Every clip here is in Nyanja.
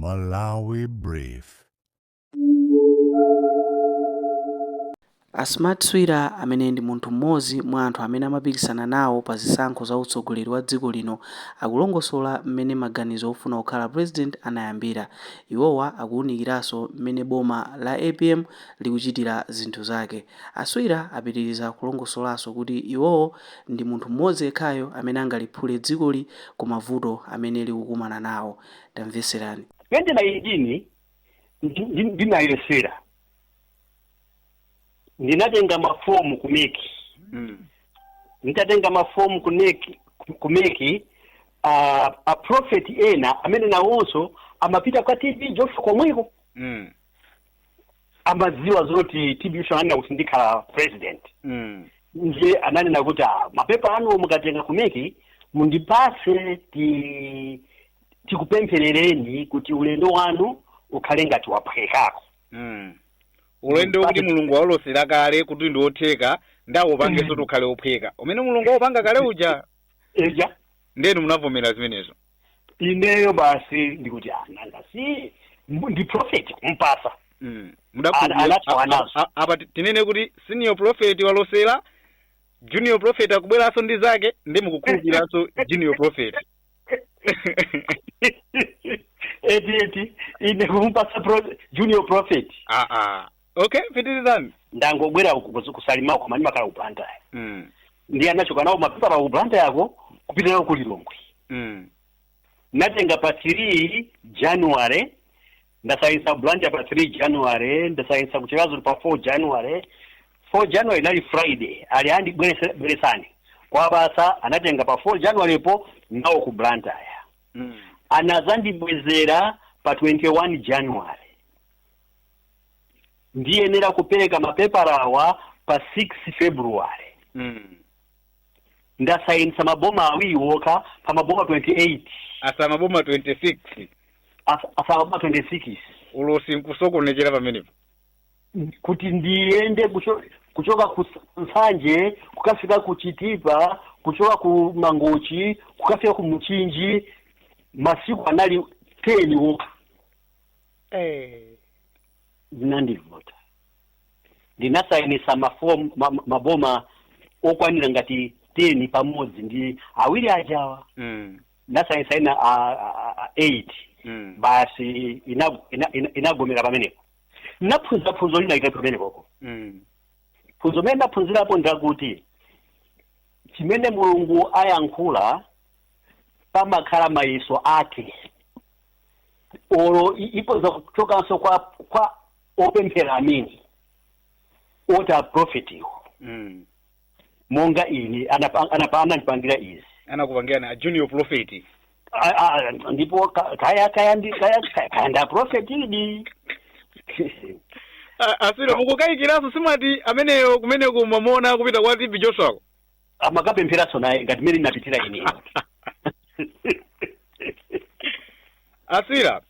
Malawi Brief. A Smart Swira amene ndi munthu mmodzi mwa anthu amene amapikisana nawo pa zisankho za utsogoleri wa dziko lino akulongosola mmene maganizo ofuna kukhala president anayambira. Iwowa akuwunikiranso mmene boma la APM likuchitira zinthu zake. A Swira apitiriza kulongosolanso kuti iwowo ndi munthu mmodzi yekhayo amene angaliphule dzikoli ku mavuto amene likukumana nawo. Tamveserani. 2019 ndinayesera, ndinatenga mafomu ku MEC. Nditatenga mafomu ku MEC, ku MEC, a prophet ena amene nawonso amapita kwa TB Joshua komweko, amadziwa zoti TB Joshua ananena kuti ndikhala president. Ndiye ananena kuti, "Ah, mapepa anu mukatenga ku MEC mundipase, tikupempherereni kuti ulendo wanu ukhale ngati waphwekako." Ulendo kuti Mulungu waulosera kale kuti ndi wotheka, ndawupangenso kuti ukhale wophweka umene Mulungu waupanga kale uja. Eja. Ndenu munavomera zimenezo? Ineyo basi ndikuti, ah, nanga si ndi prophet, kumpasa. Anathawa nazo. Apa tinene kuti senior prophet walosera, junior prophet akubweranso ndi zake, ndi mukukhulupiriranso junior prophet. Eti eti, ine kumpasa junior prophet. Ah ah, okay, pitirizani. Ndangobwera ku Salimako, koma ndimakhala ku Blantyre. Ndiye anachoka nawo mapepa pa ku Blantyre yako kupita nawo ku Lilongwe. Natenga pa 3 January, ndasayinisa Blantyre pa 3 January, ndasayinisa ku Chiradzulu pa 4 January. 4 January inali Friday. Ali andi bweresani kwabasa. Anatenga pa 4 January po nawo ku Blantyre. Anazandibwezera pa 21 January. Ndiyenera kupereka mapeparawa pa 6 February. Ndasayinisa maboma awiri wokha pa maboma 28. Asa maboma 26. Asa maboma 26. Ulosi nkusokonekera pamenepo. Kuti ndiyende kuchoka ku Nsanje kukafika ku Chitipa, kuchoka ku Mangochi kukafika ku Mchinji, masiku anali 10 wokha. Zinandivota, ndinasayinisa mafomu maboma okwanira ngati 10 pamodzi ndi awiri ajawa. Ndasayinisa ina 8. Basi, inagomera pamenepo. Naphunzira phunzo lina itatu pamenepoko. Phunzo limene ndaphunzirapo ndakuti chimene Mulungu ayankhula pamakhala mayiso ake, olo ipoza kuchokanso kwa opemphera amene oti aprofetiwo, monga ine anandipangira izi. Anakupangira na junior prophet. Ndipo kaya kaya ndi kaya kaya nda prophet idi. Asiro, mukukayikiranso? Simati ameneyo kumeneko mamona kupita kwa TB Joshua? Amakapempheranso naye ngati mmene ndinapitira ineyo. Asira,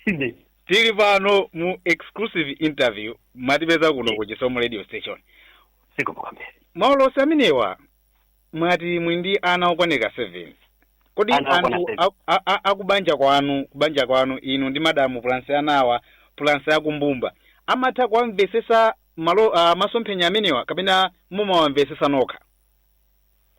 Ine. tili pano mu exclusive interview, mwatipeza kuno ku Chisomo Radio Station. Zikomo kwambiri. Maulosi amenewa, mwati muli ndi ana okwanira 7. Kodi Ana okwana anthu 7. akubanja kwanu, kubanja kwanu inu ndi madamu plus anawa plus akumbumba, amatha kuwamvesesa malo masomphenya amenewa, kapena mumawamvesesa nokha,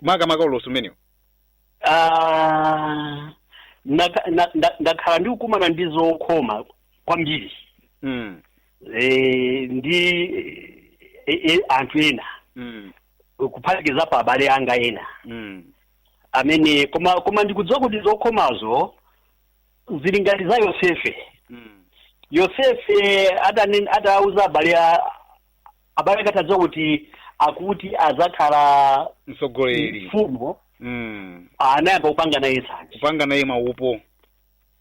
makamaka ulosi umenewa? Ah, ndakhala ndikukumana ndi zokhoma kwambiri ndi anthu ena, kuphatikizapo abale anga ena amene, koma ndikudziwa kuti zokhomazo zili ngati za Yosefe. Yosefe atauza abale ake, atadziwa kuti akuti azakhala mtsogoleri, mfumu, anayamba kupanga naye nsanje. Kupanga naye maupo.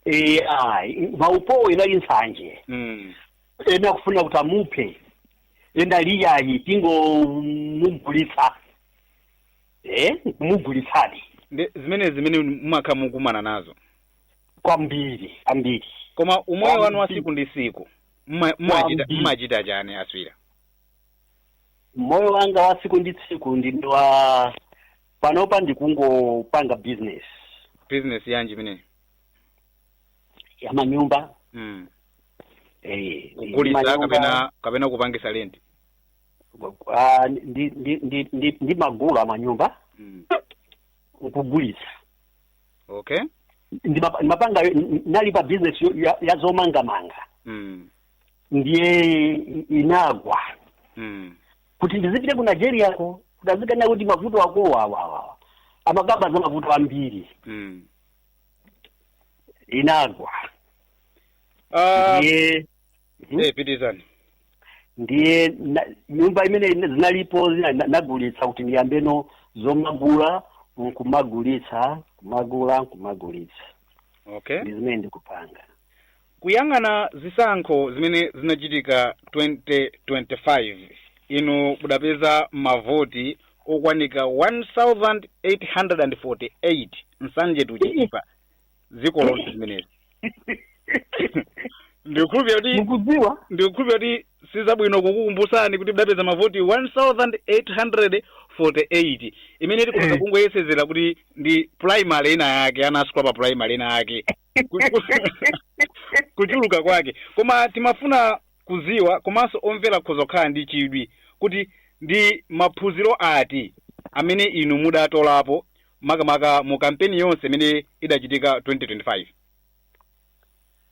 Ayi, maupowo inali nsanje. Ena kufuna kuti amuphe, ena liyayi, tingomugulitsa, kumugulitsadi. Ndi zimene zimene mumakhala mukumana nazo? Kwambiri, kwambiri. Koma umoyo wanu wa Kwambiri. siku ndi siku mumachita Kwambiri. mumachita chani, Aswira? Moyo wanga wa tsiku ndi tsiku ndine wa panopa ndikungopanga business. Business yanji imeneyi? Ya manyumba. Kugulisa Manyumba. kapena kupangisa rent? Ah, ndi magula manyumba nkugulisa. Ndimapanga, nali pa business ya zomangamanga. Ndiye inagwa kuti ndizipite ku Nigeria ko kutazikana kuti mavuto ako awawawa amakamba za mavuto ambiri. Inagwa. Ndiye Pitizani. Ndiye nyumba imene zinalipo nagulitsa kuti ndiyambeno zomagula nkumagulitsa, kumagula nkumagulitsa. Ndi zimene ndikupanga. Kuyang'ana zisankho zimene zinachitika 2025, inu mudapeza mavoti okwanika 1848 Nsanje to Chitipa, dziko lonse zimenezi. Ndikukhulupirira kuti Mukudziwa. Ndikukhulupirira kuti sizabwino kukukumbusani kuti mudapeza mavoti 1848, imene tikhoza kungoyesezera kuti ndi primary ina yake, ana asukulu pa primary ina yake kuchuluka kwake. Koma timafuna kuziwa, komanso omvera khoza kukhala ndi chidwi, kuti ndi maphunziro ati amene inu mudatolapo, makamaka mu kampeni yonse imene idachitika 2025?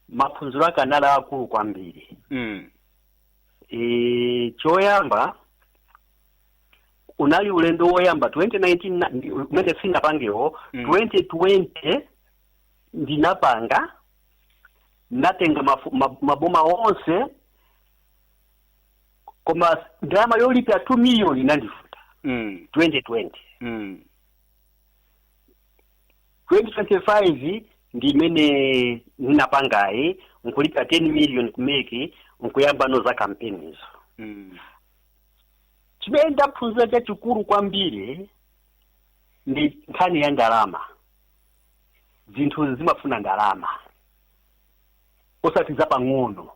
Maphunziro ake anali akulu kwambiri. Choyamba unali ulendo woyamba 2019 umene sinapangewo. 2020 ndinapanga, natenga maboma onse, koma ndalama yolipira 2 million inandivuta. 2020. 2025 ndimene ndinapangayi, nkulipira 10 million ku MEC, nkuyamba za kampenizo. Chimene ndaphunzira chachikulu kwambiri ndi nkhani ya ndalama. Zinthu zimafuna ndalama, osati zapang'ono.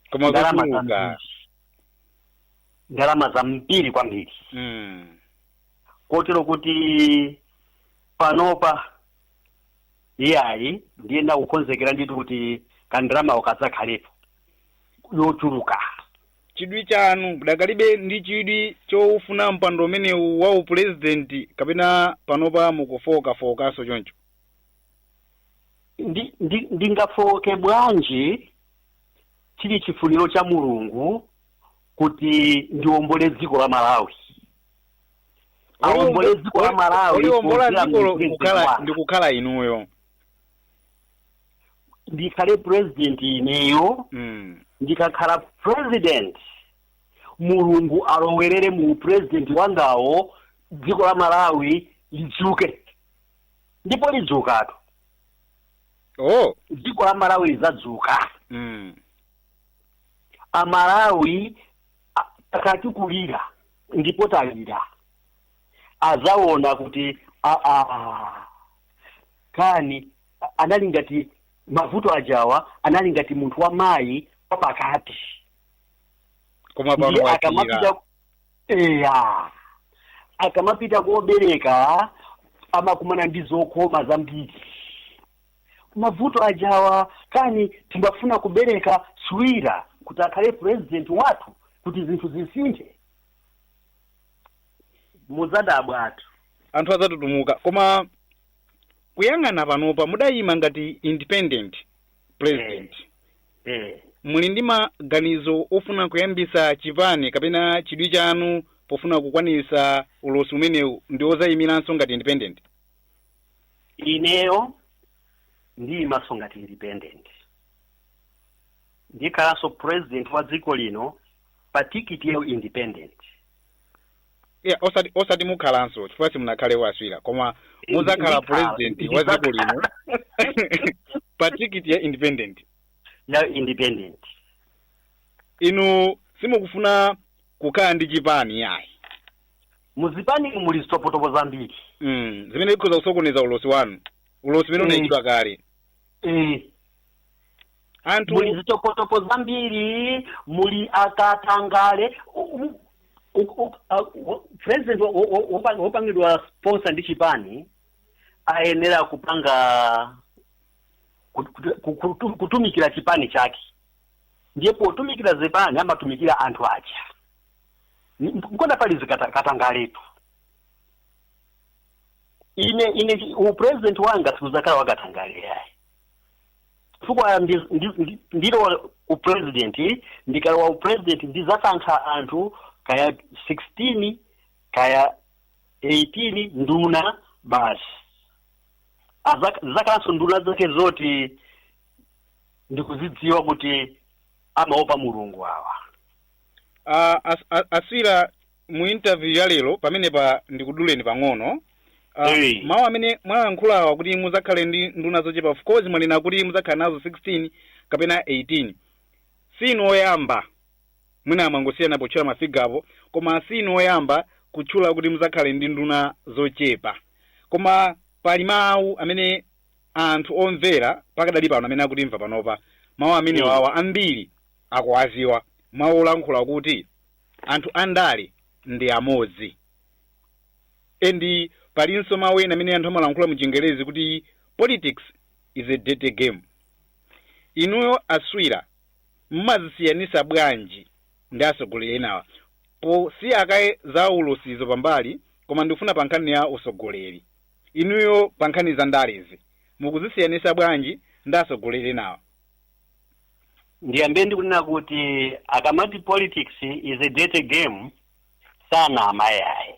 Koma Ndalama zochuluka. zambiri, ndalama zambiri kwambiri, kotero kuti panopa iyayi, ndiye ndakukonzekera ndithu kuti kandalama kazakhalepo yochuluka. Chidwi chanu, mudakalibe ndi chidwi chofuna mpando umenewu wa upurezidenti, kapena panopa mukufokafokaso choncho? Ndingafoke bwanji chili chifuniro cha Mulungu kuti ndiwombole dziko la Malawi, awombole dziko la Malawi Oliwombola kudzera dzikolo mu president kukhala wanga. ndi kukhala inuyo. Ndikhale president ineyo. Ndikakhala president, Mulungu alowerere mu president wangawo, dziko la Malawi lidzuke, ndipo lidzukatu. Dziko la Malawi lidzadzuka. Amalawi akatikulira ndipo talira, azaona kuti kani anali ngati mavuto ajawa, anali ngati munthu wa mayi wapakati. Koma pano Ndiye wachira. Akamapita, eya, akamapita kobereka amakumana ndi zokhoma zambiri. Mavuto ajawa kani timbafuna kubereka Swira kuti akhale president wathu kuti zinthu zisinthe, muzadabwa athu. Anthu adzatutumuka. Koma kuyang'ana panopa, mudayima ngati independent president. Muli ndi maganizo ofuna kuyambisa chipani, kapena chidwi chanu pofuna kukwanisa ulosi umenewu ndi ozayimiranso ngati independent? Ineyo ndiyimaso ngati independent, ndikhalanso president wa dziko lino pa tikiti ya independent. Yeah, osati mukhalanso, chifukwa simunakhale waswira, koma muzakhala Ndikhala. president wa dziko lino pa tikiti ya independent. Ya independent. Inu simukufuna kukhala ndi chipani yayi? Muzipani muli zitopotopo zambiri. Zimene zikhoza kusokoneza ulosi wanu, ulosi umene unayikidwa kale. Anthu Muli zitopotopo zambiri, muli akatangale. President wopangidwa sponsor ndi chipani ayenera kupanga Kutumikira chipani chake. Ndiye potumikira zipani amatumikira anthu aja. Nkona pali zikatangaletu. Ine upresident wanga sikuzakhala wakatangale yayi, chifukwa ndilo upresident. Ndikalowa upresident ndizasankha anthu kaya 16 kaya 18 nduna basi. Zakalanso nduna zake zoti ndikuzidziwa kuti amaopa Mulungu awa. Aswira, mu interview ya lero pamenepa ndikuduleni pang'ono. Mawu amene mwalankhulawa kuti muzakhale ndi nduna zochepa, of course mwanena kuti muzakhale nazo 16 kapena 18. Sinu oyamba, mwina mwangosiyana potchula mafigapo, koma sinu oyamba kutchula kuti muzakhale ndi nduna zochepa. Koma pali mawu amene anthu omvera pakadali pano amene akutimva panopa, mawu amene wawa ambiri akuwaziwa, mawu olankhula kuti anthu andale ndi amodzi. And palinso mawu ena amene anthu amalankhula mu Chingerezi kuti "Politics is a dirty game." Inuyo Aswira, mmazisiyanisa bwanji ndi atsogoleri enawa? Posiya akaye za ulosizo pambali, koma ndikufuna pa nkhani ya usogoleri, inuyo pa nkhani za ndalezi mukuzisiyanisa bwanji ndi atsogoleri enawa? Ndiyambe ndikunena kuti akamati "Politics is a dirty game" sana amayayi.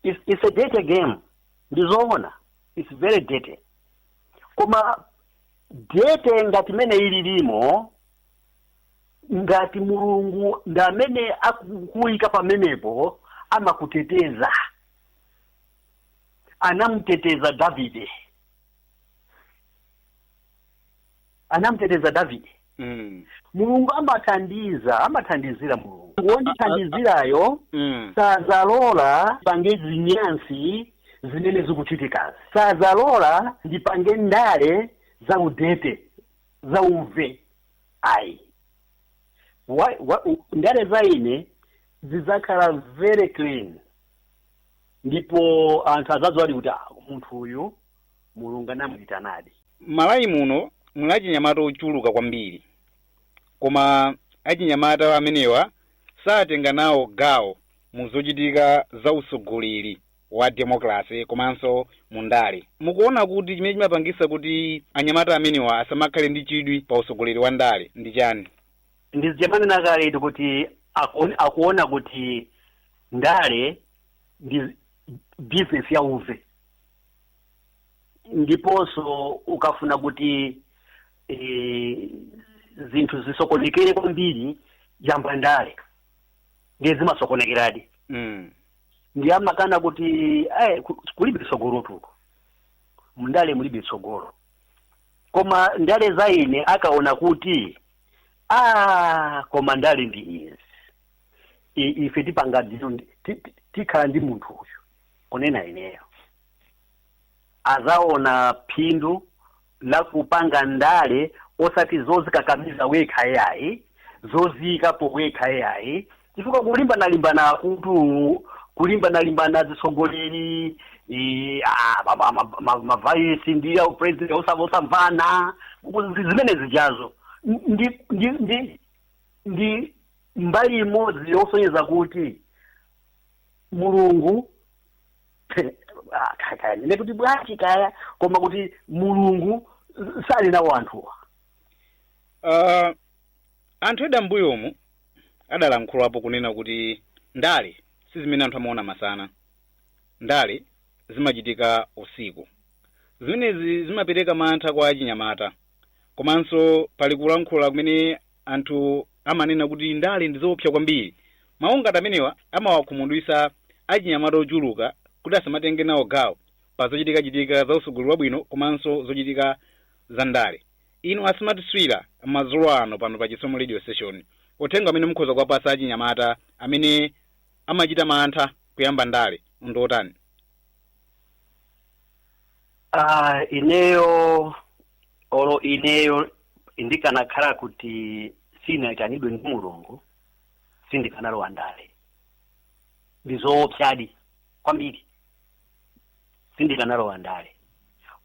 It's a dirty game, ndizoona, it's very dirty. Koma dirty ngati mene ililimo, ngati Mulungu ndi amene akukuyika pamenepo, amakuteteza. Anamuteteza Davide, anamuteteza Davide. Mulungu amathandiza, amathandizira. Mulungu wondithandizirayo sazalola pange zinyansi zimene zikuchitikazi, sazalola ndipange ndale za udete, za uve, ayi. Ndale za ine zidzakhala very clean, ndipo anthu azadziwa kuti, ah, munthu uyu Mulungu anamuyitanadi. Malawi muno muli achinyamata ochuluka kwambiri, koma achinyamata amenewa satenga nawo gawo mu zochitika za usogoleri wa democracy komanso mu ndale. Mukuona kuti chimene chimapangisa kuti anyamata amenewa asamakhale ndi chidwi pa usogoleri wa ndale ndi chani? Ndizichamanena kaletu kuti akuona kuti ndale ndi business ya uve, ndiponso ukafuna kuti zinthu zisokonekere kwambiri, yamba ndale, ndiye zimasokonekeradi. Ndi amakana kuti kulibe tsogolo tuko, mndale mulibe tsogolo. Koma ndale za ine akaona kuti, ah, koma ndale ndi izi. Ife tipanga tikhala ndi munthu uyu, kunena ineyo, azaona phindu la kupanga ndale, osati zozikakamiza wekha yayi, zoziyikapo wekha yayi, chifukwa kulimbana-limbana akutu kulimbana-limbana zitsogoleri, mavice ndi president osamvana, zimene zijazo ndi mbali imodzi yosonyeza kuti Mulungu, ah, kaya ndine kuti bwanji kaya, koma kuti Mulungu sali nawo anthuwa. Anthu eda mbuyomu adalankhulapo kunena kuti ndale si zimene anthu amaona masana, ndale zimachitika usiku. Zimenezi zimapereka mantha kwa achinyamata. Komanso pali kulankhula kumene anthu amanena kuti ndale ndi zoopsa kwambiri. Mawu ngati amenewa amawakhumudwitsa achinyamata ochuluka kuti asamatenge nawo gawo pa zochitikachitika za usogoleri wabwino komanso zochitika za ndale. Inu a Smart Swira, madzulo ano pano pa Chisomo Radio Station, uthenga amene mukhoza kuwapasa achinyamata amene amachita mantha kuyamba ndale ndi otani? Ineyo, olo ineyo ndikanakhala kuti sinayitanidwe ndi Mulungu, sindikanalowa ndale. Ndizoopsadi kwambiri, sindikanalowa ndale.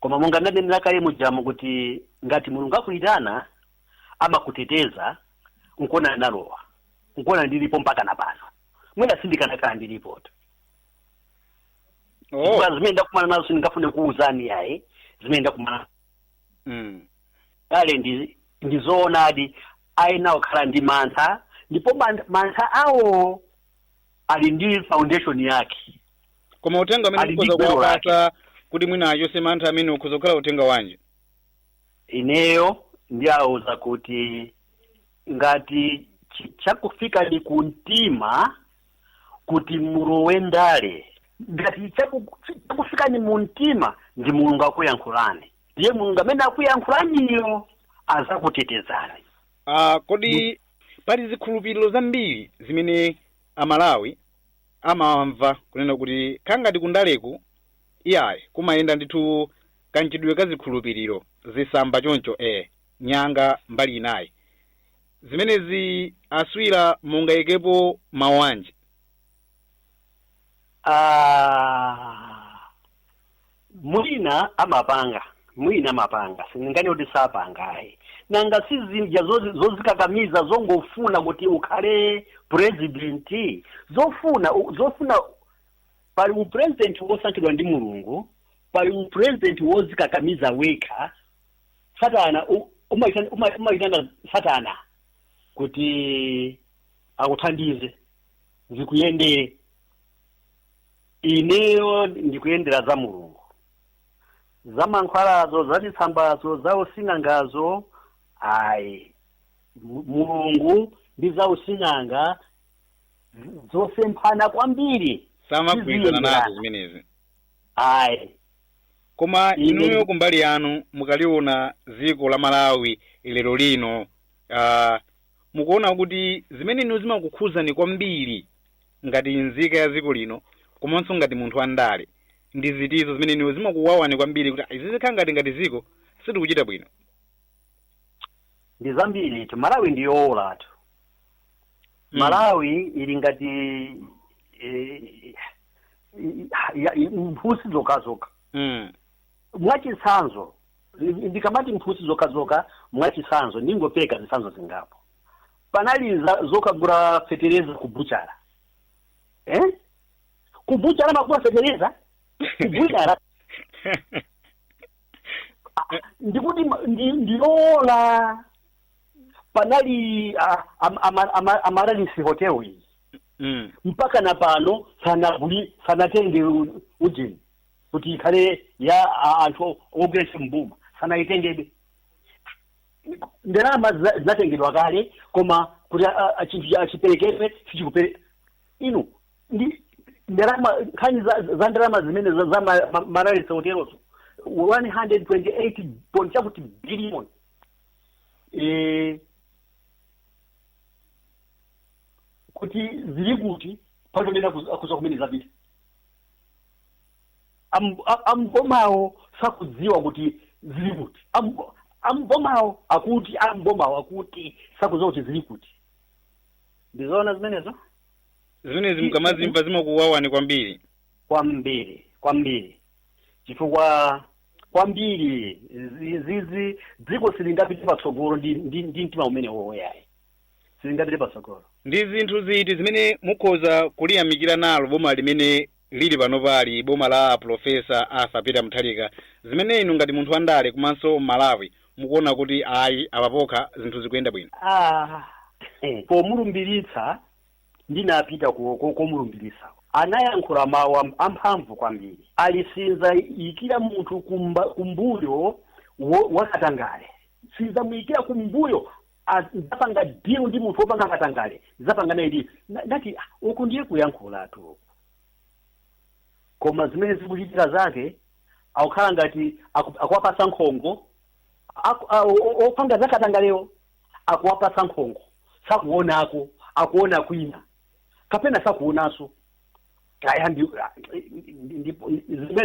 Koma monga ndanenera kale mujamu kuti ngati Mulungu akuyitana amakuteteza, nkuona nalowa, nkuona ndilipo mpaka na pano. Mwina sindikanakhala ndilipoto. Oh. Zimene ndakumana nazo sindingafune kuwuzani yayi, zimene ndakumana kale ndizoonadi. Ayenera kukhala ndi mantha, ndipo mantha awo ali ndi foundation yake. Koma uthenga amene Ali ndi ukhoza gwero kuwapatsa kuti mwina achose mantha amene ukhoza kukhala uthenga wanji? Ineyo ndiyawuza kuti ngati chakufika ni kumtima kuti mulowe ndale, ngati chakufika ni mumtima ndi Mulungu akuyankhulani, ndiye Mulungu amene akuyankhulaniyo azakutetezani. Kodi pali zikhulupiriro zambiri zimene Amalawi amamva kunena kuti khangati kundaleku iyayi kumayenda ndithu kanchidwe ka zikhulupiriro zisamba choncho, nyanga mbali inayi, zimenezi aswira mungayikepo mawu anji? Mwina amapanga, mwina amapanga, sindingani kuti sapanga ayi. Nanga si zinja zozikakamiza zongofuna kuti ukhale president, zofuna pali upresident wosankhidwa ndi Mulungu, pali upresident wozikakamiza wekha. Satana umayitana Satana kuti akuthandize zikuyendere. Ineyo ndikuyendera za Mulungu, za mankhwalazo, za zitsambazo, za using'angazo ayi. Mulungu ndi za using'anga zosemphana kwambiri. Samagwirizana nazo zimenezi. Ayi. Koma inuyo kumbali yanu mukaliona dziko la Malawi lero lino, mukuona kuti zimene inu zimakukhuzani kwambiri ngati nzika ya dziko lino komanso ngati munthu wandale ndi zitizo zimene inu zimakuwawani kwambiri kuti izi zikhala ngati dziko sitikuchita bwino? Ndi zambiri. Malawi ndi yowolatu. Malawi ili ngati mphusi zokhazokha. Mwachitsanzo, ndikamati mphusi zokhazokha, mwachitsanzo ndingopeka zitsanzo zingapo. Panali zokagula fetereza kubuchara, Kubuchara makula fetereza kubuchara. Ndikuti ndiyola. Panali Amaralisi Hotel iyi, mpaka na pano sanatenge ujeni kuti ikhale ya anthu ogwira mbuma, sanaitengebe. Ndalama zinatengedwa kale, koma kuti chinthu achiperekedwe sichikupere. Inu ndi ndalama, nkhani za ndalama zimene za Amaralisi Hotelozo, 128 point chakuti billion, kuti zili kuti palibe akuza kumene zapita. Ambomawo sakudziwa kuti zili kuti. Ambomawo akuti, ambomawo akuti sakudziwa kuti zili kuti. Ndizoona zimenezo. Zimenezi mukamazimva zimakuwawani kwambiri. Kwambiri, kwambiri, chifukwa kwambiri zizi dziko silingapite patsogolo ndi mtima umene woyayi, silingapite patsogolo. Ndi zinthu ziti zimene mukhoza kuliyamikira nalo boma limene lili pano pali boma la Profesa Arthur Peter Mutharika, zimene inu ngati munthu wandale komanso Malawi mukuona kuti ayi apapokha zinthu zikuyenda bwino? Pomulumbiritsa ndinapita komulumbiritsa, anayankhula mawu amphamvu kwambiri. Alisinza yikira munthu kumbuyo wakatangale, sinzamuyikira kumbuyo, zapanga deal ndi munthu wopanga katangale, zapanga naye deal. Ndati uku ndiye kuyankhulatu, koma zimene zikuchitika zake akukhala ngati akuwapasa nkhongo, opanga zakatangalewo akuwapasa nkhongo, sakuonako, akuona kwina kapena sakuonanso. Kaya zimene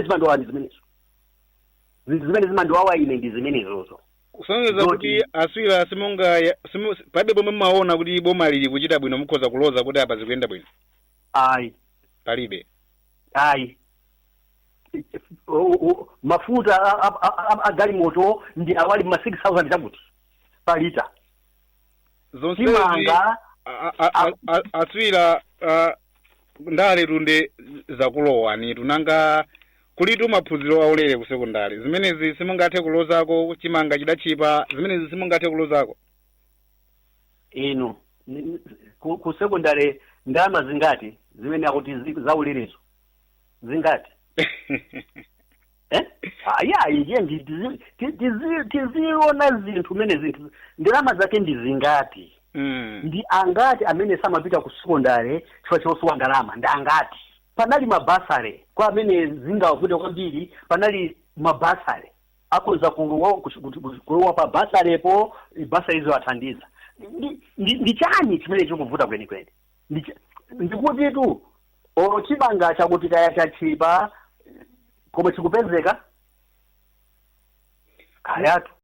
zimandiwawa ndi zimenezo, zimene zimandiwawa ine ndi zimenezozo. Kusonyeza kuti aswira simunga palibe pomwe mumaona kuti boma lili kuchita bwino mukhoza kuloza kuti apa zikuyenda bwino? Ayi. Palibe. Ayi. Mafuta a galimoto ndi awali ma 6000 chakuti pa lita. Zonsezi Chimanga. Aswira, ndale tunde zakulowa tunanga kulitu maphunziro aulere ku sekondari. Zimenezi simungathe kulozako. Chimanga chidachipa, zimenezi simungathe kulozako. Inu, ku sekondari ndalama zingati zimene akuti zaulerezo zingati? Eh, aya, iye tiziona zinthu mene zinthu, ndalama zake ndi zingati? Ndi angati amene samapita ku sekondari chifukwa chosowa ndalama? Ndi angati? Panali mabursary kwa amene zingawavute kwambiri. Panali mabursary, akhoza kulowa pa bursarypo, bursary izo athandiza. Ndi chani chimene chikuvuta kwenikweni? Ndikutitu olo chimanga chakuti kaya chachipa, koma chikupezeka kayatu.